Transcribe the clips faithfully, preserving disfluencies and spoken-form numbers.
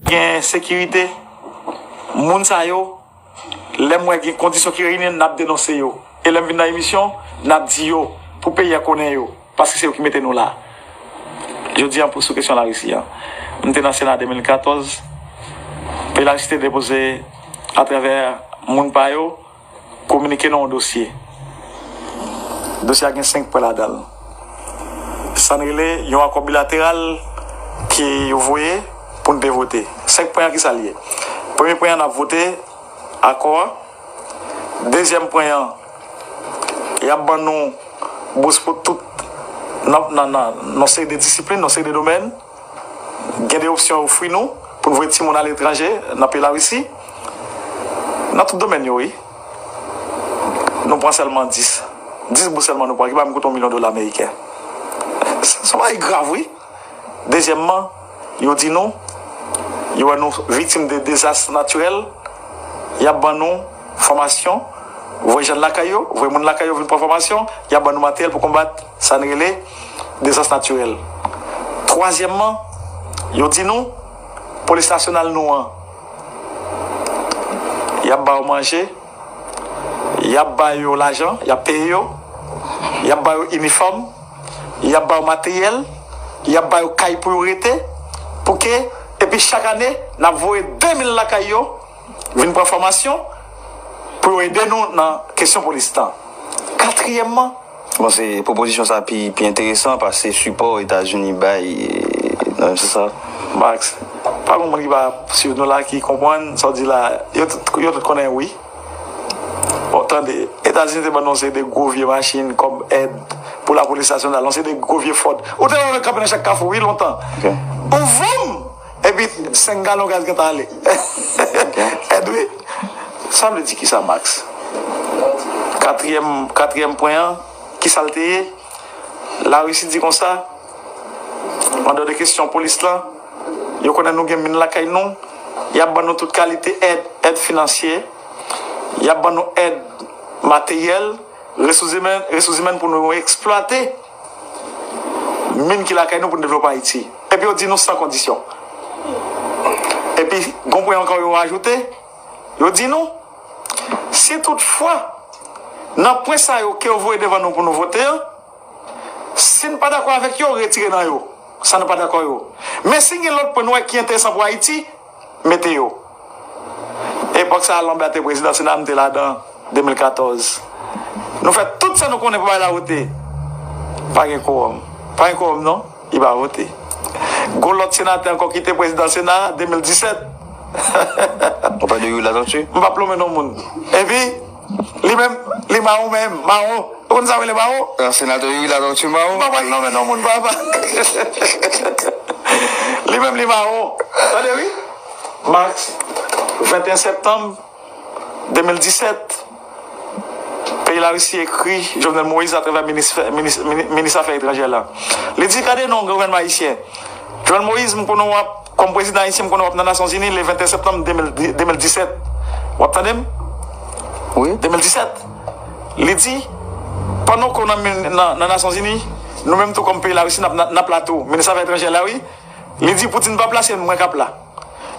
Gen sekirite, moun sa yo, lè m wè gen kondisyon ki reyini, n ap denonse yo. E lè m vin nan emisyon, n ap di yo, pou peyi a konnen yo, paske se yo ki mete nou la. Jodi a, pou sou kesyon Larisi an, m te nan Sena de mil katòz, peyi Larisi te depoze, atravè moun pa yo, kominike nou yon dosye. Dosye a gen senk pwen ladan l. Sa n rele yon akò bilateral ke yo voye pou n te vote. Senk pwen an, ki sa l ye? Premye pwen an, n ap vote akò a. Dezyèm pwen an, y ap ban nou bous pou tout nan, nan, nan, nan seri de disiplin, nan seri de domèn. Gen de opsyon yo ofri nou pou n voye timoun aletranje, nan peyi Larisi. Nan tout domèn yo, wi. Nou pran sèlman dis. Dis bous sèlman nou pran, ki pa menm koute yon milyon dola ameriken. Se yon bagay grav, wi. Dezyèmman, yo di nou, yo wè nou viktim de dezas natirèl, y ap ban nou fòmasyon, voye jèn lakay yo, voye moun lakay yo vin pran fòmasyon, y ap ban nou materyèl pou konbat sa n rele dezas natirèl. Twazyèmman, yo di nou, polis nasyonal nou an, y ap ba yo manje, y ap ba yo lajan, y ap peye yo, y ap ba yo inifòm, y ap ba yo materyèl, y ap ba yo kay pou yo rete, pou ke, epi chak ane, n ap voye de mil lakay yo, vin pran fòmasyon, pou yo ede nou nan kesyon polis lan. Katriyèmman, Bon, se pwopozisyon sa pi, pi enteresan pase sipò Etazini bay, e, nan menm sans sa. Max, pa gen moun ki pa swiv nou la ki konprann sa w di la. Yo tout, yo tout konnen wi. Bon, tande, Etazini te ban nou yon seri de gwo vye machin kòm èd pou lapolis nasyonal, yon seri de gwo vye Ford. Ou te wè yo kanpe nan chak kafou, wi, lontan. Ok. Ou voum! Epi senk galon gaz gentan ale. Èd wi. Sa vle di kisa, Max? Katriyèm, katriyèm pwen an, kisa l te ye? Larisi di konsa, an dehors de kesyon polis lan, yo konnen nou gen min lakay nou, y ap ban nou tout kalite èd, èd finansye, y ap ban nou èd materyèl, resous imèn, resous imèn pou nou eksplwate min ki lakay nou pou n devlope Ayiti. Epi yo di nou san kondisyon. Epi, gon pwen ankò yo ajoute, yo di nou, si toutfwa, nan pwen sa yo ke yo voye devan nou pou nou vote an, si n pa dakò avèk yo, retire nan yo, sa nou pa dakò yo. Men si gen lòt pwen nou wè ki enteresan pou Ayiti, mete yo. Epòk sa a, Lambert te prezidan Sena, m te ladan, de mil katòz. Nou fè tout sa nou konnen pou bagay la vote. Pa gen kowòm. Pa gen kowòm, non. Li pa vote. Gon lòt senatè ankò ki te prezidan Sena a, de mil disèt. Ou pale de Youri Latortue? M p ap lonmen non moun. Epi, li menm, li mawon menm, mawon. Ou konn sa yo rele mawon? Ah, senatè Youri Latortue mawon. M pa pral nonmen non moun, papa. Li menm, li mawon. Tande, wi. Max, venteyen septanm de mil disèt, peyi Larisi ekri Jovenel Moïse atravè minis, minis, minis, minis afè etranjè la. Li di, gade non, gouvènman ayisyen. Jovenel Moïse, m konnen w ap, kòm prezidan ayisyen, m konnen w ap nan Nasyonzini le venteyen septanm de mil, de mil disèt. W ap tande m? Wi. De mil disèt. Li di, pandan w nan, nan, nan Nasyonzini, nou menm tou kòm peyi Larisi, n ap, n ap la tou. Minis afè etranjè la, wi. Li di, Poutine p ap la, se mwen k ap la.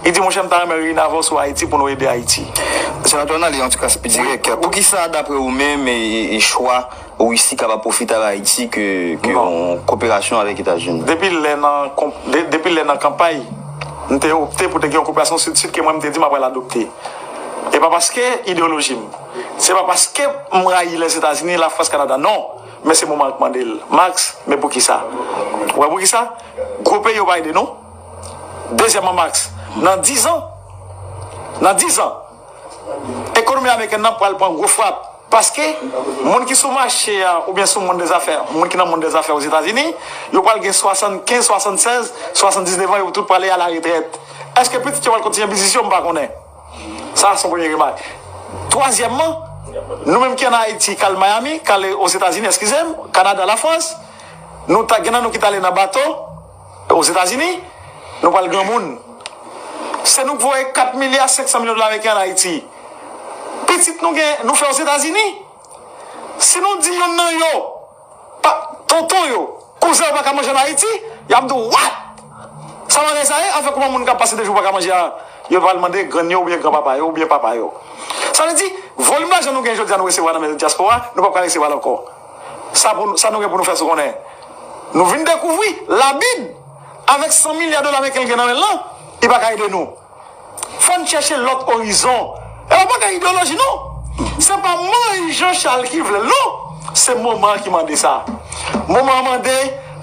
Li di, monchè, m ta renmen reyini avè w sou Ayiti pou nou ede Ayiti. Senatè, ann ale yon ti kras pi dirèk. Poukisa, daprè ou menm, e, e, e chwa Risi kapab pwofite avè Ayiti ke, ke yon koperasyon avèk Etazini? Depi lè nan konp-, de-, depi lè nan kanpay, m te opte pou te gen yon koperasyon Sid-Sid ke mwen m te di m ap pral adopte. E pa paske ideyoloji m. Se pa paske m rayi Lèzetazini, Lafrans, Kanada. Non. Men se moman an k mande l. Max, men poukisa? Ou wè poukisa? Gwo peyi yo pa ede nou. Dezyèmman, Max, nan diz an, nan diz an, ekonomi amerikèn nan pral pran gwo frap. Paske moun ki sou mache a, oubyen sou mond dè zafè, moun ki nan mond dè zafè Ozetazini, yo pral gen swasannkenz, swasannsèz, swasanndiznèf an, yo tout prale a la retrèt. Èske pitit yo pral kontinye biznis yo? M pa konnen. Sa, se yon premye remak. Twazyèmman, nou menm ki ann Ayiti, k al Miami, k al Ozetazini, eskize m, Kanada, Lafrans, nou ta gen nan nou ki t ale nan bato, Ozetazini, nou pral granmoun. Se nou k voye kat milya senk san milyon dola ameriken ann Ayiti. Pitit nou gen, nou fè Ozetazini. Si nou di youn nan yo, pa, tonton yo, kouzen yo pa ka manje ann Ayiti, y ap di w, what? Sa bagay sa ye, afè kòman moun k ap pase de jou pa ka manje a, yo pral mande grann yo oubyen granpapa yo oubyen papa yo. Sa vle di, volim lajan nou gen jodi a nou resevwa nan men dyaspora, nou p ap ka resevwa l ankò. Sa pou, sa nou gen pou nou fè se konnen. Nou vin dekouvri Labib, avèk san milya dola ameriken l gen nan men l lan, li pa ka ede nou. Fò n chèche lòt orizon. E pa bagay ideyoloji non. Se pa Moyiz Jan Chal ki vle l non. Se moman an ki mande sa. Moman an mande,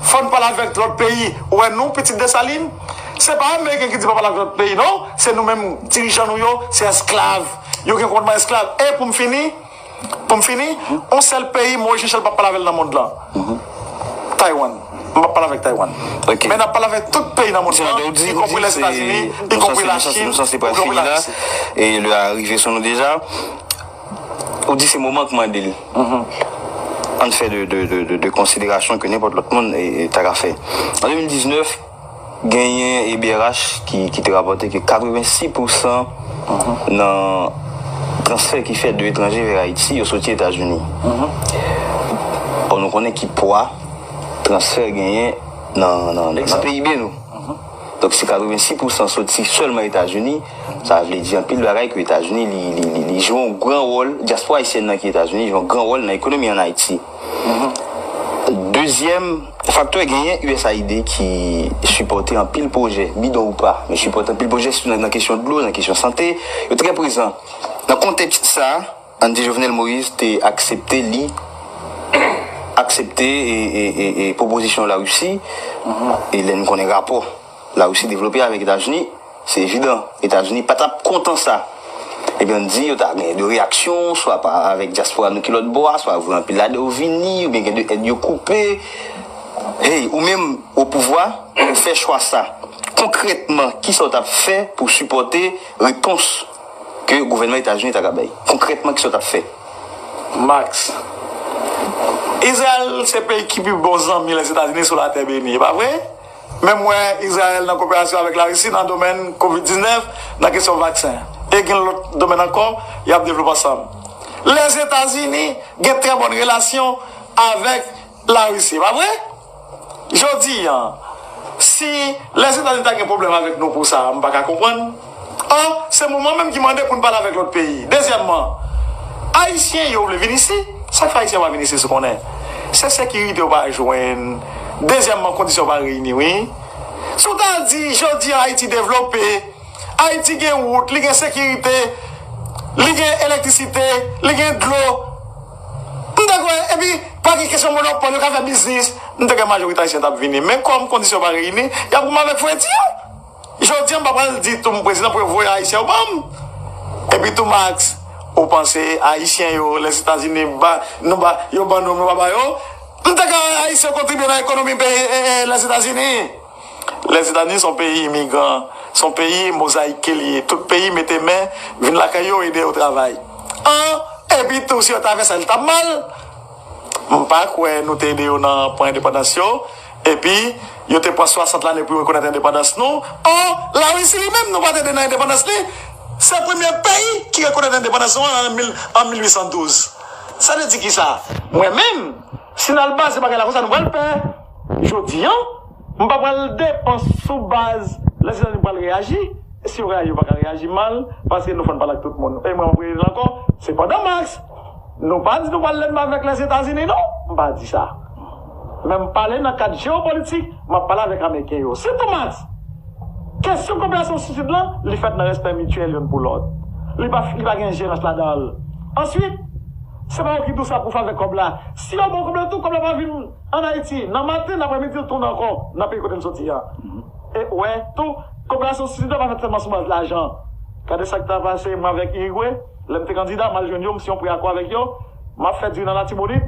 fò n pale avèk lòt peyi. Ou wè nou, pitit Desalin, se pa Ameriken ki di pa pale avèk lòt peyi non. Se nou menm dirijan nou yo, se esklav. Yo gen konpòtman esklav. E pou m fini, pou m fini, yon sèl peyi Moyiz Jan Chal p ap pale avè l nan mond lan. Taiwan. M p ap pale avèk Taiwan. Men n ap pale avèk tout peyi nan mond lan, ikonpri Lèzetazini, ikonpri Lachin, ikonpri Larisi. E lè a rive sou nou deja. Ou di se moman k mande l. Ann fè de, de, de, de, de konsiderasyon ke nenpòt lòt moun e, e ta ka fè. An de mil diznèf, genyen E B R H ki, ki te rapòte ke katrevensis pousan nan transfè ki fèt de etranje vè Ayiti, yo soti Etazini. Bon, nou konnen ki pwa transfè genyen nan, nan, nan, nan P I B nou. Donk, si katrevensis pousan soti sèlman Etazini, sa vle di anpil bagay ke Etazini, li, li, li, li jwe yon gran wòl, dyaspora ayisyèn nan ki Etazini jwe yon gran wòl nan ekonomi ann Ayiti. Dezyèm faktè, genyen U S A I D ki sipòte anpil pwojè, bidon ou pa, men sipòte anpil pwojè, sitou nan, nan kesyon dlo, nan kesyon sante. Yo trè prezan. Nan kontèks sa, ann di Jovenel Moïse te aksepte li, aksepte e, e, e, e pwopozisyon Larisi, e lè n konnen rapò Larisi devlope avèk Etazini, se evidan, Etazini pa t ap kontan sa. Ebyen, ann di, yo ta gen de reyaksyon, swa pa avèk dyaspora nou ki lòt bò a, swa voye anpil lade yo vini, oubyen gen de èd yo koupe. Hey, ou menm o pouvwa, ou fè chwa sa. Konkrètman, kisa w t ap fè pou sipòte repons ke gouvènman Etazini ta ka bay? Konkrètman, kisa w t ap fè? Max, Izrayèl se peyi ki pi bon zanmi Lèzetazini sou latè beni, e pa vre? Men m wè Izrayèl nan koperasyon avèk Larisi nan domèn kovid diznèf, nan kesyon vaksen. E gen lòt domèn ankò y ap devlope ansanm. Lèzetazini gen trè bòn relasyon avèk Larisi, pa vre? Jodi a, si Lèzetazini ta gen pwoblèm avèk nou pou sa, m pa ka konprann. An, se moman menm ki mande pou n pale avèk lòt peyi. Dezyèmman, Ayisyen yo vle vin isi. Sa k fè Ayisyen yo pa vin isi, si w konnen? Se sekirite yo pa jwenn. Dezyèmman, kondisyon yo pa reyini, wi. Si w ta di, jodi a Ayiti devlope, Ayiti gen wout, li gen sekirite, li gen elektrisite, li gen dlo. M te kwè, epi pa gen kesyon monopòl, yo ka fè biznis. M te kwè majorite Ayisyen t ap vini. Men kòm kondisyon pa reyini, y ap goumen avèk fredi a. Jodi a, m pa pral di tou m prezidan pou yo voye Ayisyen yo ban m. Epi tou Max, ou panse Ayisyen yo, Lèzetazini, ba, nou ba, yo ban nou, nou pa ba yo? M te kwè Ayisyen yo kontribye nan ekonomi peyi, e, e, Lèzetazini. Lèzetazini se yon peyi imigran, se yon peyi mozayik ke li ye. Tout peyi mete men, vin lakay yo, ede yo travay. An, epi tou, si yo ta fè sa, li t ap mal. M pa kwè nou te ede yo nan pran endepandans yo. Epi, yo te pran swasant lane pou yo rekonèt endepandans nou. An, Larisi li menm, nou pa t ede nan endepandans li. Se premye peyi ki rekonèt endepandans nou an, an mil, an mil uit san douz. Sa vle di kisa? Mwen menm, si n al baze bagay la konsa, nou pral pè. Jodi a, m pa pral depann sou baz Lèzetazini pral reyaji. Si yo reyaji, yo pa ka reyaji mal, paske nou fò n pale ak tout moun. E mwen, m ap rele l ankò, sepandan Max, nou pa di nou pral lènmi avèk Lèzetazini, non. M pa di sa. Men m pale nan kad jewopolitik, m ap pale avèk Ameriken yo. Sitou Max, kesyon koperasyon Sid-Sid lan, li fèt nan respè mityèl youn pou lòt. Li pa, li pa gen jerans ladan l. Answit, se pa yo ki dou sa pou fè avèk kòb la. Si yo ba w kòb la tou, kòb la pa vin ann Ayiti. Nan maten, nan aprèmidi, l tounen ankò nan peyi kote l soti a. E ou wè, tou, koperasyon Sid-Sid la pa fèt sèlman sou baz lajan. Gade sa k ta pase mwen avèk Irigwe, lè m te kandida, m al jwenn yo, m siyen yon preyakò avèk yo. M ap fè diri nan Latibonit,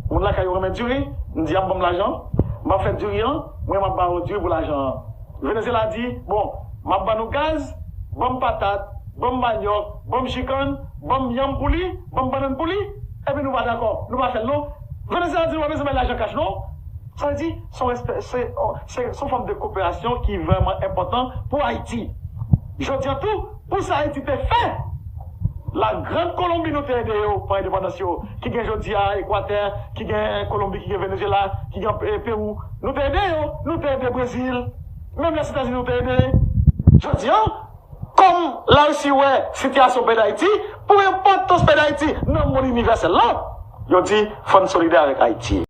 moun lakay yo renmen diri, m di y ap ban m lajan. M ap fè diri an, mwen m ap ba yo diri pou lajan an. Venezyela di, bon, m ap ban nou gaz, ban m patat, ban m manyòk, ban m jikann, ban m yanm pou li, ban m bannann pou li, epi nou pa dakò, nou pa fè l non. Venezyela di nou pa bezwen bay lajan kach non. Sa vle di, se yon respè, se, se, se yon fòm de koperasyon ki vrèman enpòtan pou Ayiti. Jodi a tou, pou sa Ayiti te fè, la Grande Colombie nou te ede yo pran endepandans yo, ki gen jodi a Ekwatè, ki gen Kolonbi, ki gen Venezyela, ki gen, eh, Pewou. Nou te ede yo, nou te ede Brezil. Menm lè Sètèzini ou te ede, jodi an, kòm Larisi wè sitiyasyon peyi Dayiti, pou enpòtans peyi Dayiti nan mond inivèsèl la, yo di fò n solidè avèk Ayiti.